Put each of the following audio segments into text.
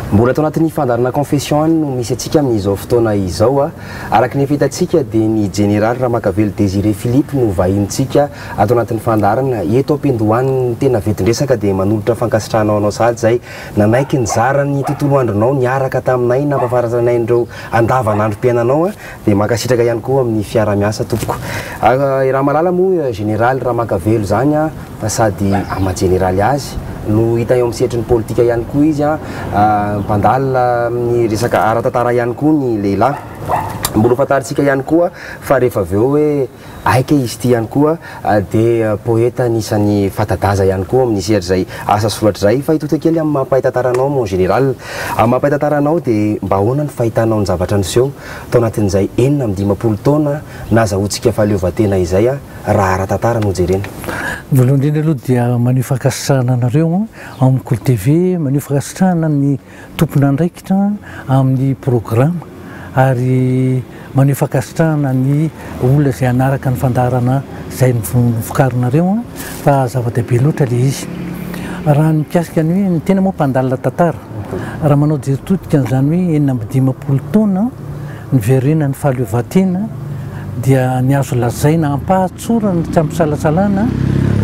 Mbola ato anatin'ny fandaharana Confession any no misy antsika amin'izao fotoana izao. Araka ny efa hitantsika dia ny Jeneraly Ramakavelo Désiré Philippe no vahinintsika ato anatin'ny fandaharana. Eto am-piandohan'ny tena vetin-dresaka dia manolotra fankasitrahana ho anao sahady izay nanaiky nizara ny tontolo andronao niaraka taminay nampahafantarana anay an'ireo andavanandrom-piainanao. Dia mankasitraka ihany koa amin'ny fiaraha-miasa tompoko. Ramalala moa Jeneraly Ramakavelo izany fa sady ama jeneraly azy no hita eo amin'ny sehatry ny politika ihany koa izy, mpandalina amin'ny resaka ara-tantara ihany koa ny lehilahy. Mbola ho fantarintsika ihany koa fa rehefa avy eo hoe aika izy ity ihany koa dia poeta anisan'ny fata-daza ihany koa amin'ny sehatra izay asa soratra izay. Fa hitodika kely amin'ny maha mpahay tantara anao mon général. Amin'ny maha mpahay tantara anao dia mba ahoana ny fahitanao ny zavatra niseho tao anatin'izay 56 taona nazahoantsika fahaleovantena izay raha ara-tantara no jerena? Voalohany indrindra aloha dia maneho fankasitrahana anareo ao amin'ny Kolo TV, maneho fankasitrahana ny tompon'andraikitra amin'ny programa ary maneho fankasitrahana ny olona izay hanaraka ny fandaharana izay novokarinareo fa zava-dehibe loatra ilay izy. Raha ny mikasika ny hoe ny tena moa mpandalina tantara, raha manao jery todika an'izany hoe 56 taona niverenan'ny fahaleovantena dia ny azo lazaina ampahatsorana tsy ampisalasalana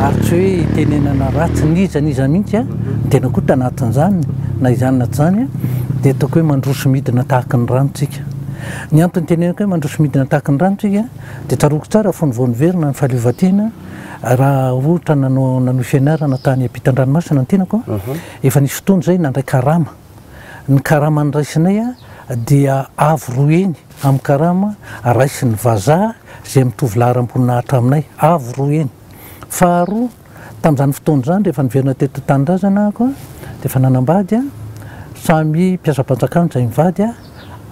ary tsy hoe itenenana ratsy n'iza n'iza mihitsy, ny tena koa tanatin'izany na izany na tsy izany dia ataoko hoe mandroso midina tahaky ny rano tsika. Ny antony itenenako hoe mandroso midina tahaky ny rano tsika dia tsaroako tsara fony vao niverina ny fahaleovantena raha ohatra nanao nanohy fianarana tany ampitan-dranomasina ny tenako, efa nisy fotoana izay nandray karama. Ny karama noraisinay dia avo roa heny amin'ny karama raisin'ny vazaha izay mitovy laharam-boninahitra aminay, avo roa heny. Faharoa, tamin'izany fotoana izany rehefa niverina teto an-tanindrazana aho dia efa nanambady, samy mpiasam-panjakana izahay mivady,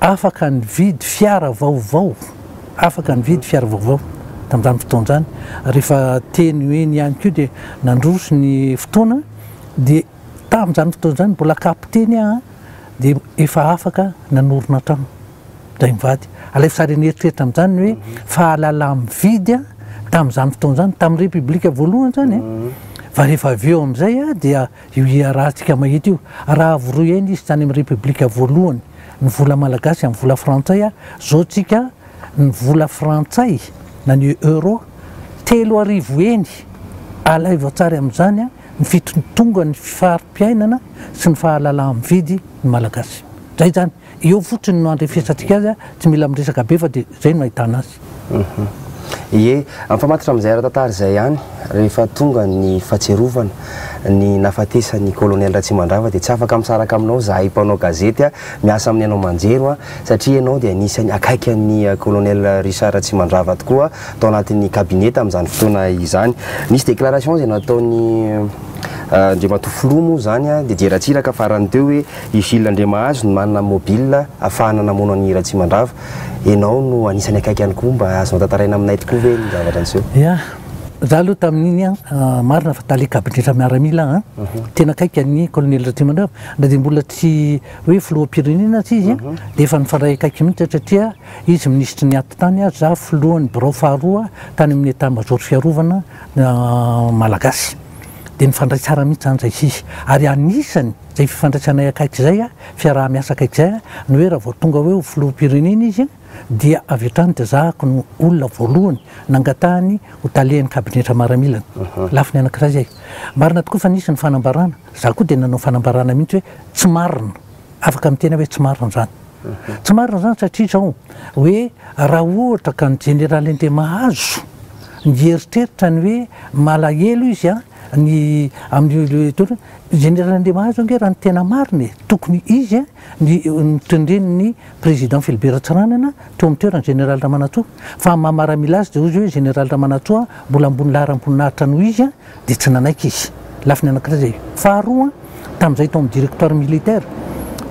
afaka nividy fiara vaovao, afaka nividy fiara vaovao tamin'izany fotoana izany. Rehefa teny ho eny ihany koa dia nandroso ny fotoana dia Tamin'izany fotoana izany mbola kapiteny aho dia efa afaka nanorina trano izahay mivady. Alaivo sary an'eritreritra amin'izany ny hoe fahalala-mividy tamin'izany fotoana izany, tamin'ny Repoblika voalohany izany e. Fa rehefa avy eo amin'izay dia io iarahantsika mahita io. Raha avo roa heny izy tany amin'ny Repoblika voalohany, ny vola malagasy amin'ny vola frantsay, izao tsika ny vola frantsay na ny euro 3000 heny. Alaivo an-tsary amin'izany ny fitontongan'ny fari-piainana sy ny fahalalaha-mividy ny Malagasy. Zay izany, eo fotsiny no andrefesantsika azy, tsy mila miresaka be fa dia zay no ahitana azy. Ie, mifamatotra amin'izay ara-tantara izay ihany, rehefa tonga ny fahatsiarovana ny nahafatesan'ny Colonel Ratsimandrava dia tsy afaka misaraka aminao izahay mpanao gazety miasa amin'ny haino aman-jery satria ianao dia anisan'ny akaiky an'ny Colonel Richard Ratsimandrava tokoa tao anatin'ny cabinet tamin'izany fotoana izany. Nisy déclaration izay nataon'i Andriamatoa Filoha moa izany, Didier Ratsiraka farany teo hoe i Gilles Andriamahazo no manana mobile ahafahana namono an'i Ratsimandrava. Ianao no anisan'ny akaiky ihany koa, mba azonao tantaraina aminay tokoa ve ny zavatra niseho? Ya, za aloha tamin'iny an, marina fa tale kabinetra miaramila an, tena akaiky an'i Colonel Ratsimandrava, na dia mbola tsy hoe filoham-pirenena aza izy dia efa nifandray akaiky mihitsy satria Izy minisitry ny atitany ary za filohan'ny birao faharoa tany amin'ny Etat Major fiarovana Malagasy. Dia nifandray tsara mihitsy izany izay sy izy. Ary anisany izay fifandraisanay akaiky izay, fiaraha-miasa akaiky izay, ny hoe raha vao tonga hoe ho filoham-pirenena izy dia avy hatrany dia zahako no olona voalohany nangatahany ho talehan'ny kabinetra maramilany. Lafiny anankiray izay. Marina tokoa fa nisy ny fanambarana, za koa dia nanao fanambarana mihitsy hoe tsy marina. Afaka miteny aho hoe tsy marina izany. Tsy marina izany satria izao, hoe raha ohatra ka ny jeneraly Andriamahazo nieritreritra ny hoe malahelo izy an, ny amin'io jeneraly Andriamahazo ange raha ny tena marina e, tokony izy an ny notendren'ny président Philibert Tsiranana teo amin'ny toeran'ny jeneraly Ramanantsoa, fa amin'ny maha maramila azy dia hoy izy hoe jeneraly Ramanantsoa mbola ambony laharam-boninahitra noho izy an, dia tsy nanaiky izy. Lafiny anankiray izay. Faharoa, tamin'izay tao amin'ny directoire militaire,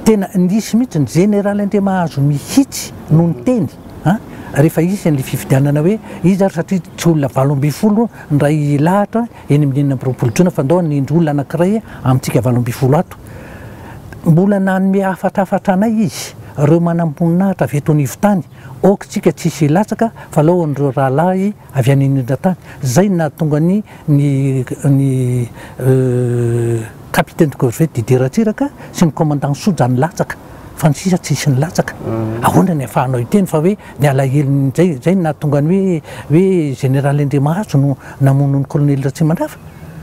tena nisy mihitsy ny jeneraly Andriamahazo mihitsy no niteny an, rehefa hisy an'ilay fifidianana hoe iza ary satria tsy olona 18 ndray lahatra eny amin'ny 26 jona fa ndao hanendry olona anankiray amintsika 18 ato. Mbola nanome hafatrafatra anay izy, ireo manamboninahitra avy eto anivon-tany, ok tsika tsisy hilatsaka fa alao an'ireo rahalahy avy any anindran-tany, zay no nahatonga ny ny ny. Capitaine de corvette Didier Ratsiraka sy ny commandant Soja nilatsaka fa ny sisa tsisy nilatsaka. Ahoana ny afahanao hiteny fa hoe ny alahelony zay zay no nahatonga ny hoe hoe Général Andriamahazo no namono ny Colonel Ratsimandrava?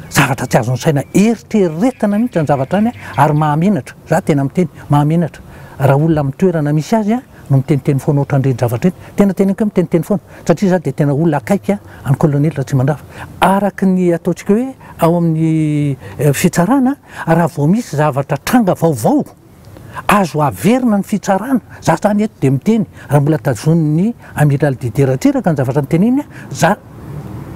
Zavatra tsy azon'ny saina eritreretina mihitsy zany zavatra zany ary mahamenatra, za tena miteny, mahamenatra raha olona amin'ny toerana misy azy no miteniteny foana ohatran'ireny zavatra ireny, tena teneniko hoe miteniteny foana satria za dia tena olona akaiky an'i Colonel Ratsimandrava. Araka ny ataontsika hoe ao amin'ny fitsarana, raha vao misy zavatra tranga vaovao, azo averina ny fitsarana, za zany eto dia miteny, raha mbola tazonin'ny Amiral Didier Ratsiraka ny zavatra noteneniny, za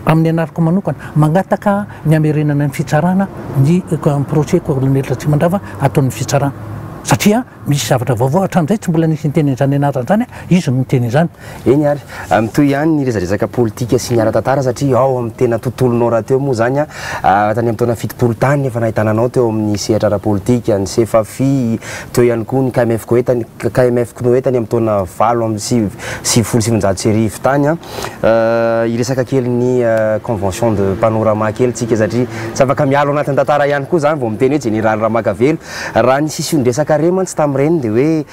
amin'ny anarako manokana, mangataka ny hamerenana ny fitsarana ny procès Colonel Ratsimandrava ataon'ny fitsarana, satria Misy zavatra vaovao hatramin'izay tsy mbola nisy niteny an'izany anarana izany, izy no niteny izany. Eny ary, mitohy ihany ny resadresaka politika sy ny ara-tantara satria ao amin'ny tena tontolonao rahateo moa izany, tany amin'ny taona 70 tany efa nahitana anao teo amin'ny sehatra ara-politika, ny Sefafi, teo ihany koa ny KMF Koe tany, KMF Cnoe tany amin'ny taona 1998 tany. Hiresaka kely ny convention de panorama kely tsika satria tsy afaka miala ao anatin'ny tantara ihany koa izany vao miteny hoe Jeneraly Ramakavelo. Raha ny sision-dresaka re mantsy tamin'ireny dia hoe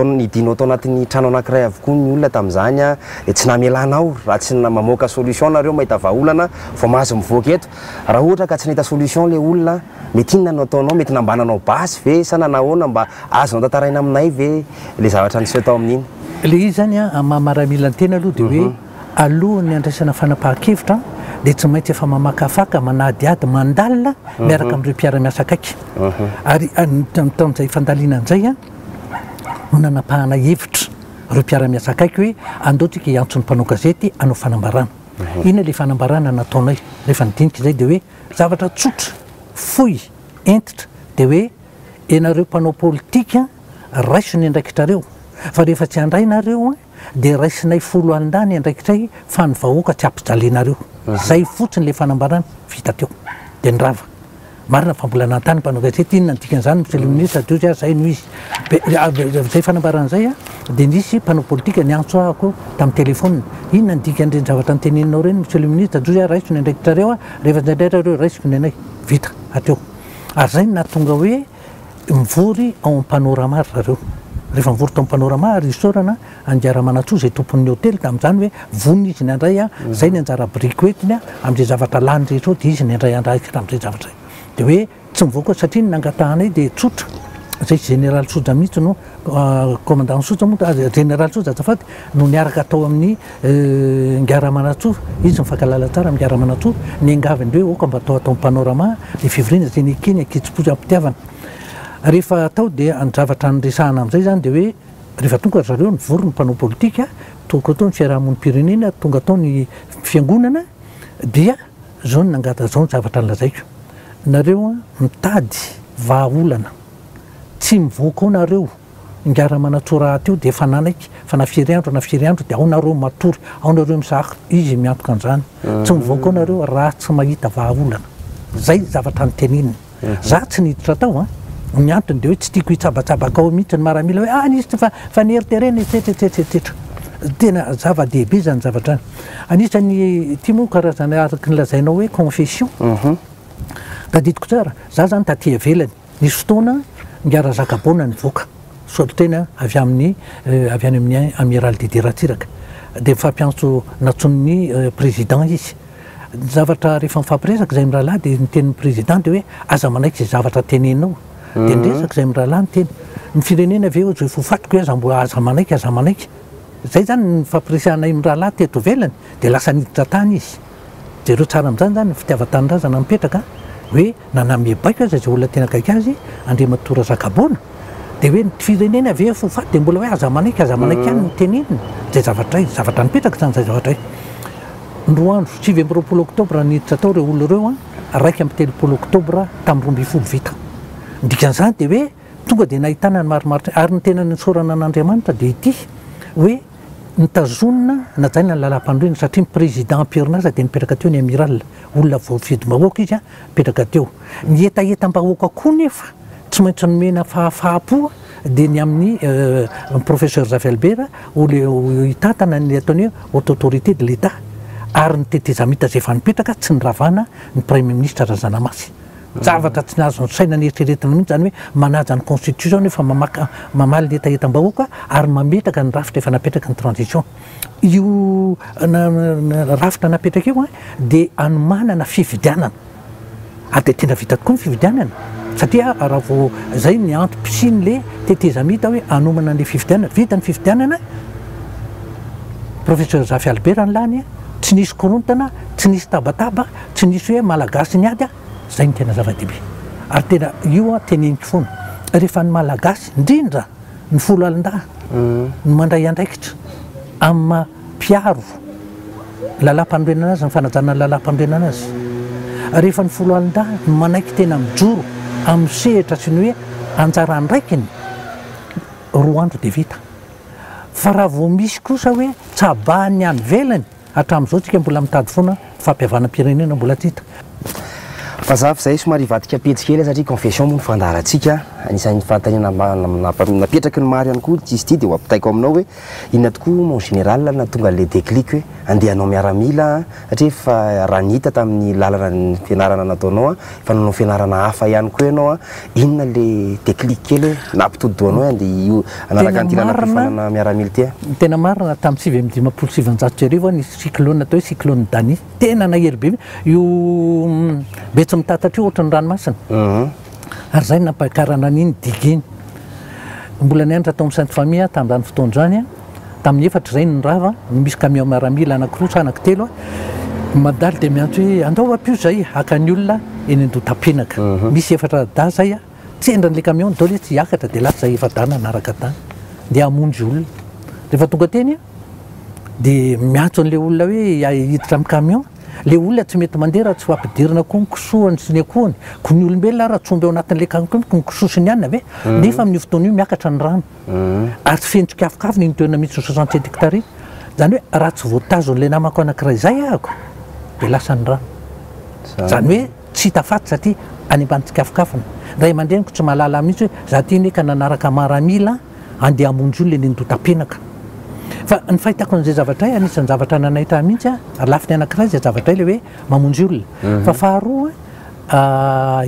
nidinao tao anatin'ny trano anankiray avokoa ny olona tamin'izany dia tsy namelanao raha tsy mamoaka solution nareo mahita vahaolana vao mahazo mivoaka eto. Raha ohatra ka tsy nahita solution ilay olona mety inona no ataonao? Mety nambananao basy ve sa nanahoana? Mba azonao tantaraina aminay ve ilay zavatra niseho tao amin'iny? Ilay izy izany an, amin'ny maha maramila ny tena aloha dia hoe alohan'ny handraisana fanapahan-kevitra dia tsy maintsy efa mamakafaka, manadihady, mandalina miaraka amin'ireo mpiara-miasa akaiky. Ary tamin'izay fandalinana izay no nanapahana hevitra ireo mpiara-miasa akaiky hoe andao tsika hiantso ny mpanao gazety hanao fanambarana. Inona ilay fanambarana nataonay rehefa nidinika izay dia hoe zavatra tsotra, fohy, hentitra dia hoe ianareo mpanao politika raiso ny andraikitrareo fa rehefa tsy handray nareo dia raisinay foloalindahy ny andraikitray fa ny vahoaka tsy ampijalianareo. Zay fotsiny le fanambarana vita teo. Dia nirava. Marina fa mbola nanontany mpanao gazety inona ny dikan'izany monsieur le ministre dia hozy aho zay no izy. Zay fanambarana zay dia nisy mpanao politika niantso ahako tamin'ny telephone. Inona ny dikan'ireny zavatra noteneninao ireny monsieur le ministre dia hozy aho raiso ny andraikitrareo rehefa tsy andraitrareo raisiko ny anay. Vita hatreo. Ary zay no nahatonga hoe Mivory ao amin'ny Panorama ry zareo. Rehefa nivory tao amin'ny Panorama ary isaorana an'i Ramanantsoa izay tompon'ny hotely tamin'izany hoe vonona izy ny handray an, izay ny anjara biriky hoentiny amin'izay zavatra lany rehetra ao dia izy ny handray andraikitra amin'izay zavatra izay. Dia hoe tsy mivoaka satria ny nangatahanay dia tsotra, izay Général Soja mihitsy no, Commandant Soja moa, Général Soja azafady, no niaraka tao amin'ny Ingahy Ramanantsoa, izy mifankahalala tsara amin'Ingahy Ramanantsoa, niangavy an-dry hoe aoka mba atao ato amin'ny Panorama ilay fivoriana izay nekeny an-kitsim-po sy am-pitiavana. Rehefa atao dia ny zavatra niresahana amin'izay izany dia hoe rehefa tonga ry zareo nivory ny mpanao politika, tonga tao ny fiaraha-monim-pirenena, tonga tao ny fiangonana dia izao no nangata, izao ny zavatra nolazaiko, nareo mitady vahaolana, tsy mivoaka ao nareo, Ingahy Ramanantsoa rahateo dia efa nanaiky fa na firy andro na firy andro dia ao nareo matory, ao nareo mizaha, izy miantoka an'izany. Tsy mivoaka ao nareo raha tsy mahita vahaolana. Zay zavatra noteneniny. Za tsy niditra tao an! Ny antony dia hoe tsy tiako hitsabatsabaka ao mihitsy ny maramila hoe ah nisy tsy fa fa neriterena etsetra etsetra etsetra. Tena zava-dehibe izany zavatra izany. Anisan'ny ity moa karazana araka ny lazainao hoe confession. Tadidiko tsara, za zany taty ivelany. Nisy fotoana Ingahy Razakabaona nivoaka solontena avy amin'ny avy any amin'ny Amiral Didier Ratsiraka dia nifampiantso nantsoin'ny Président izy. Ny zavatra rehefa nifampiresaka izahay mirahalahy dia ny tenin'ny Président dia hoe aza manaiky izay zavatra teneninao. Dia niresaka izahay mirahalahy niteny, ny firenena ve hozy ho fatiko hoe aza mbola aza manaiky aza manaiky. Izay izany ny nifampiresahanay mirahalahy teto ivelany dia lasa niditra tany izy. Jereo tsara amin'izany izany ny fitiavan-tanindrazana mipetraka hoe na nanome baiko aza izay olona tena akaiky azy, Andriamatoa Razakaboana, dia hoe ny firenena ve efa ho faty dia mbola hoe aza manaiky, aza manaiky ihany no tenenina. Izay zavatra izay, zavatra nipetraka izany izay zavatra izay. Ny roa andro, 29 oktobra niditra tao ireo olona ireo, 31 oktobra tamin'ny 12 vita. Ny dikan'izany dia hoe tonga dia nahitana ny marimaritra, ary ny tena nisaorana an'Andriamanitra dia ity hoe, Notazonina, najaina ny lalàmpanorenana satria ny président am-perinasa dia nipetraka teo ny amiral, olona voafidim-bahoaka izy nipetraka teo. Ny hetahetam-bahoaka koa nefa tsy maintsy nomena fahafaham-po dia ny amin'ny professeur Zafy Albert ho hitantana ny ataony hoe haute autorité de l'Etat ary ny tetezamita izay efa nipetraka tsy niravana ny praiminisitra Razanamasy. Zavatra tsy azon'ny saina neritreretina mihitsy izany hoe manaja ny constitution nefa mamaka mamaly ny hetahetam-bahoaka ary mametraka ny rafitra efa napetraky ny transition. Io rafitra napetraka io dia anomanana fifidianana. Ary dia tena vita tokoa ny fifidianana satria raha vao izay ny antom-pisian'ilay tetezamita hoe hanomana an'ilay fifidianana. Vita ny fifidianana, Professeur Zafy Albert ny lany, tsy nisy korontana, tsy nisy tabataba, tsy nisy hoe Malagasy niady, izay no tena zava-dehibe. Ary tena io aho teneniko foana, rehefa ny Malagasy, indrindra ny foloalindahy no mandray andraikitra amin'ny maha mpiaro lalàmpanorenana azy, ny fanajana ny lalàmpanorenana azy. Rehefa ny foloalindahy no manaiky tena mijoro amin'ny sehatra sy ny hoe anjara andraikiny, roa andro dia vita. Fa raha vao misy kosa hoe tsabahan'ny any ivelany, hatramin'izao tsika mbola mitady foana fampihavanam-pirenena mbola tsy hita. Fa za f'izay somary hivadika pejy kely satria confession moa ny fandaharantsika, anisan'ny fanontaniana napetraky ny maro ihany koa izy ity dia ho ampitaiko aminao hoe inona tokoa mon général nahatonga an'ilay déclic hoe andeha hanao miaramila an, satria efa raha ny hita tamin'ny lalana ny fianarana nataonao an, efa nanao fianarana hafa ihany koa ianao an, inona ilay déclic kely hoe nampitodi-doha anao hoe andeha hanaraka an'ity lalam-piofanana miaramila ity an? Ny tena marina, tamin'ny 1959 aho nisy cyclone atao hoe cyclone Dani, tena nahery be io Betsimitatatra io ohatran'ny ranomasina, ary izay no nampakarana an'iny digue iny. Mbola nianatra tao amin'ny Sainte Famille aho tamin'izany fotoana izany, tamin'ny efatra izay no nirava, misy camion miaramila anankiroa sa anankitelo mandalo dia miantso hoe andao ampio izay haka ny olona eny Andohatapenaka. Misy efatra dahy izay Sendra an'ilay camion daholo izy tsy hiakatra dia lasa izay efa-dahy nanaraka tany ndeha hamonjy olona. Rehefa tonga teny dia miantso an'ilay olona hoe hiditra amin'ny camion. Ilay olona tsy mety mandeha raha tsy ho ampidirina koa ny kisoany sy ny akohony. Koa ny olombelona ary raha tsy omby ao anatin'ilay camion koa ny kisoa sy ny anona ve? Nefa amin'io fotoana io miakatra ny rano. Ary tsy feno tsikafokafona iny toerana misy ny 67 hectares iny. Izany hoe raha tsy voatazon'ilay namako anankiray izay ahako dia lasa ny rano. Izany hoe Tsy hita faty satria any ambany tsikafokafona. Ny ray aman-dreniko tsy mahalala mihitsy hoe za ty anie ka nanaraka maramila andeha hamonjy olona eny Andotapenaka. Fa ny fahitako an'izay zavatra izay, anisan'ny zavatra nanaitra ahy mihitsy, ary lafiny anankiray izay zavatra izay ilay hoe mamonjy olona. Fa faharoa,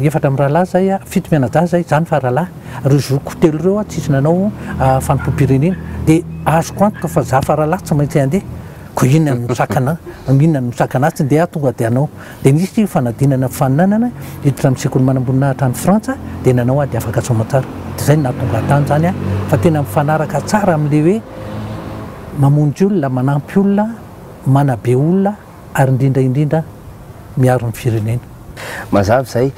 efatra mirahalahy izay, fito mianadahy izay, za no faralahy. Ireo zokiko telo ireo tsisy nanao fanompoam-pirenena. Dia azoko antoka fa za faralahy tsy maintsy handeha. Koa inona no misakana, inona no misakana ahy tsy ndeha aho tonga dia hanao. Dia nisy fanadinana fifaninanana hiditra amin'ny sekoly manamboninahitra any Frantsa dia nanao aho dia afaka soamantsara. Dia izay no nahatonga ahy tany izany fa tena mifanaraka tsara amin'ilay hoe mamonjy olona, manampy olona, manabe olona ary indrindra indrindra miaro ny firenena. Mazava izay.